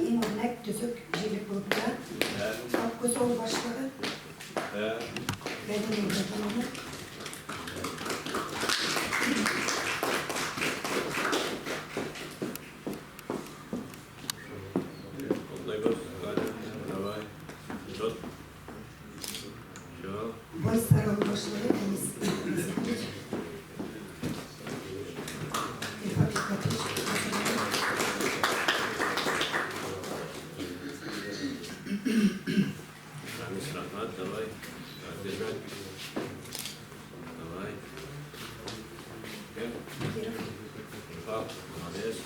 иң үрнәк, төзек җирлек булып тора. Аккүз авыл башлыгы. Рәдинә Ибраһимовна. Байсар авыл башлыгы Әнис Насыйпович. Илфат Илфатович Насыйбуллин. Рамис, рәхмәт, давай. Поддержать. Давай. Кем? Киров. Илфат, молодец.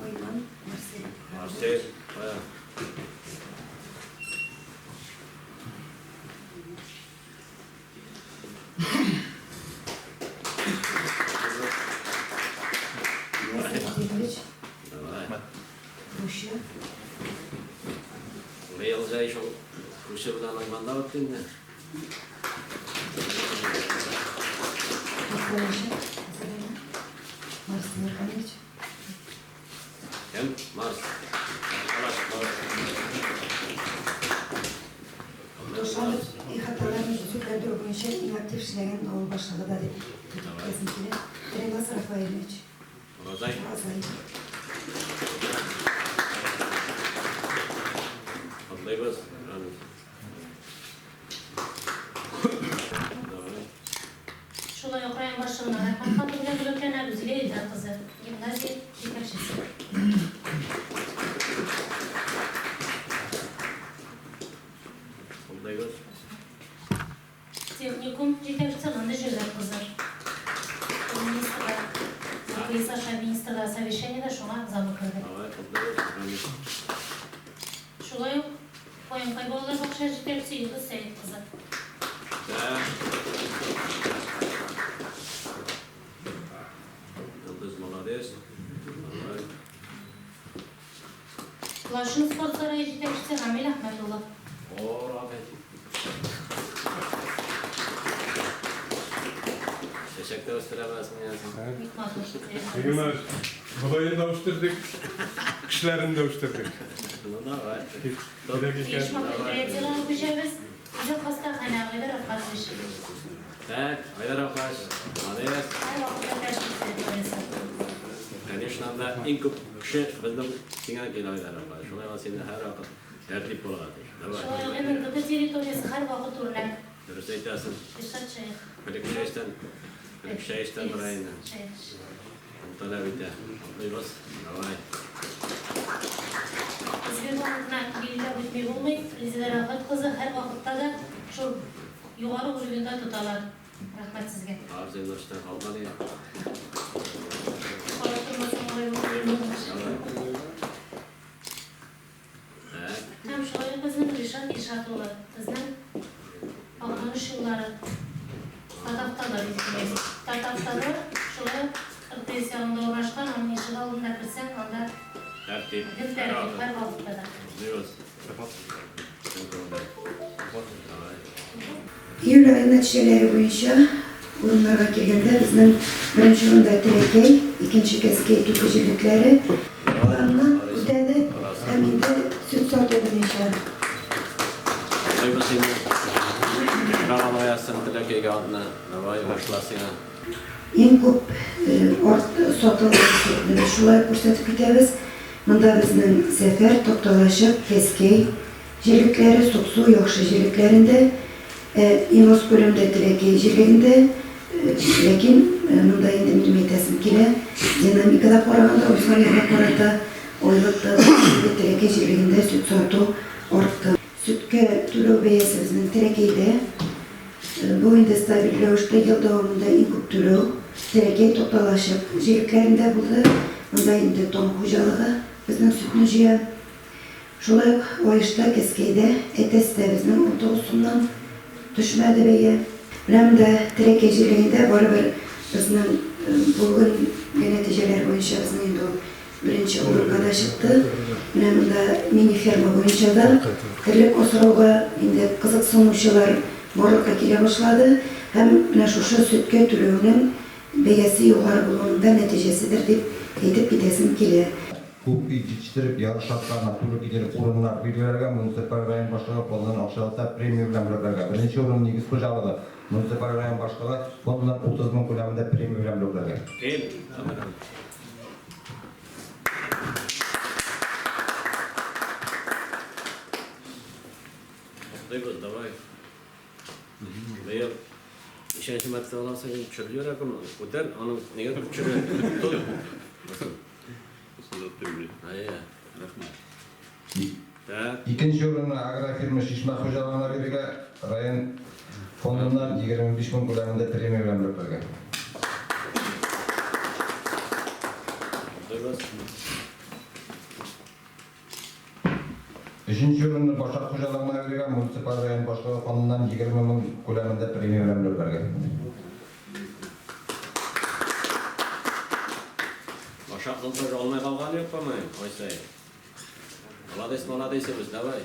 Айман, Марсель. Марсель, кая? Ясир Хәбибович. Давай. Руща. Быел җәй шул күрше белән Айманда үтте инде. Марс Мирханович. Кем? Марс. Тошанов ихаталарны төзекләндерү буенча иң актив эшләгән авыл башлыгы да дип әйтәсем килә. Ренас Рафаэлевич. Уразай. Уразай. Котлыйбыз, Рамис. Давай. Шулай ук район башлыгының Рәхмәт хаты белән бүләкләнә Рүзилә Илдар кызы, гимназия җитәкчесе. Котлыйбыз. Техникум җитәкчесе Ландыш Җәүдәт кызы. Ул министрлар, РКС аша министрлар совещаниедә шуңа замы керде. Давай, котлыйбыз, Рамис. Шулай ук Каенкай балалар бакчасы җитәкчесе Йолдыз Сәет кызы. Да. Йолдыз молодец. Давай. Лачын спорт сарае җитәкчесе Гамил Әхмәт улы. О, рәхмәт. Чәчәк тә үстерә беләсең икәнсең. Бик матур. Егетләр, бодаен да үстердек, кешеләрен дә үстердек. Ну давай. Кирәк икән. Оешма предприятиеләрен күчәбез. Үзәк хастаханә, Айдар Әфгатович. Так, Айдар Әфгатович, молодец. Һәрвакытта тәртип территориясе. Конечно, анда иң күп кеше безнең сиңа килә, Айдар Әфгатович. Шулай ул сине һәрвакыт тәртип булырга тиеш. Давай. Шулай ук МНКБ территориясе һәрвакыт үрнәк. Дөрес әйтәсең. Ришат Шәех. Элек чәй эчтән, элек чәй эчтән бер инде. Чәй эч. Ул таләп итә. Атлыйбыз. Давай. Изге банкны билгеләп үтми булмый. Резеда Рәфгать кызы һәрвакытта да шул югары уровеньда тоталар. Рәхмәт сезгә. Арзыйлаштан калган иде. Карап тормасаң алай булмый. Давай. Так. Һәм шулай ук безнең Ришат Илшат улы, безнең Актаныш юллары, Татавтодор извиняюсь. Татавтодор шулай ук РТС янында урнашкан, аның ишегалдына керсәң, анда Тәртип. гел тәртип, һәрвакытта да. Атлыйбыз. Чын күңелдән. Давай. Июль ае нәтиҗәләре буенча урыннарга килгәндә, безнең беренче урында Теләкәй, икенче Кәзкәй Түке җирлекләре планны үтәде һәм инде сөт сату буенча. Котлыйбыз сине. Яхшырак алга язсын Теләкәйгә атны. Давай, уңышлар сиңа. Иң күп арт сатылган сөтне без шулай ук күрсәтеп китәбез. Монда безнең Сәфәр, Токталачык, Кәзкәй җирлекләре, Суксу, Яхшы җирлекләрендә, ә иң аз күләмдә Теләкәй җирлегендә. Ләкин монда инде минем әйтәсем килә, динамикада караганда, узган елга карата айлык та Теләкәй җирлегендә сөт сату артты. Сөткә түләү бәясе безнең Теләкәйдә. Бу инде стабиль рәвештә ел дәвамында иң күп түләү Теләкәй, Тукталачык җирлекләрендә булды. Монда инде Таң хуҗалыгы безнең сөтне җыя. Шулай ук Лаешта, Кәскәйдә, Әтәстә безнең 19 сумнан төшмәде бәя. Менә монда Теләкәй җирлегендә барыбер безнең бүгенге нәтиҗәләр буенча безнең инде ул беренче урынга да чыкты. Менә монда мини-ферма буенча да терлек асрауга инде кызыксынучылар барлыкка килә башлады. Һәм менә шушы сөткә түләүнең бәясе югары булуның да нәтиҗәседер дип әйтеп китәсем килә. Күп ит җитештереп, ярыш шартларына туры китереп урыннар билгеләргә, муниципаль район башлыгы фондыннан акчалата премия белән бүләкләргә. Беренче урын Нигез хуҗалыгы, муниципаль район башлыгы фондыннан 30 мең күләмендә премия белән бүләкләргә. Кил, Әмирхан. Туктыйбыз, давай. Быел ничәнче мәртәбә аласың, инде төшереп җибәрә күрмә. Күтәр, аның нигә төшерә? Тот. Әйе. Рәхмәт. Так. Икенче урынны агрофирма Чишмә хуҗалыгына бирергә, район фондыннан 25 мең күләмендә премия белән бүләкләргә. Туктыйбыз. Өченче урынны Башак хуҗалыгына бирергә, муниципаль район башлыгы фондыннан 20 мең күләмендә премия белән бүләкләргә. Башакның тоже алмай калганы юк, по-моему, ай саен. Молодец, молодец, давай.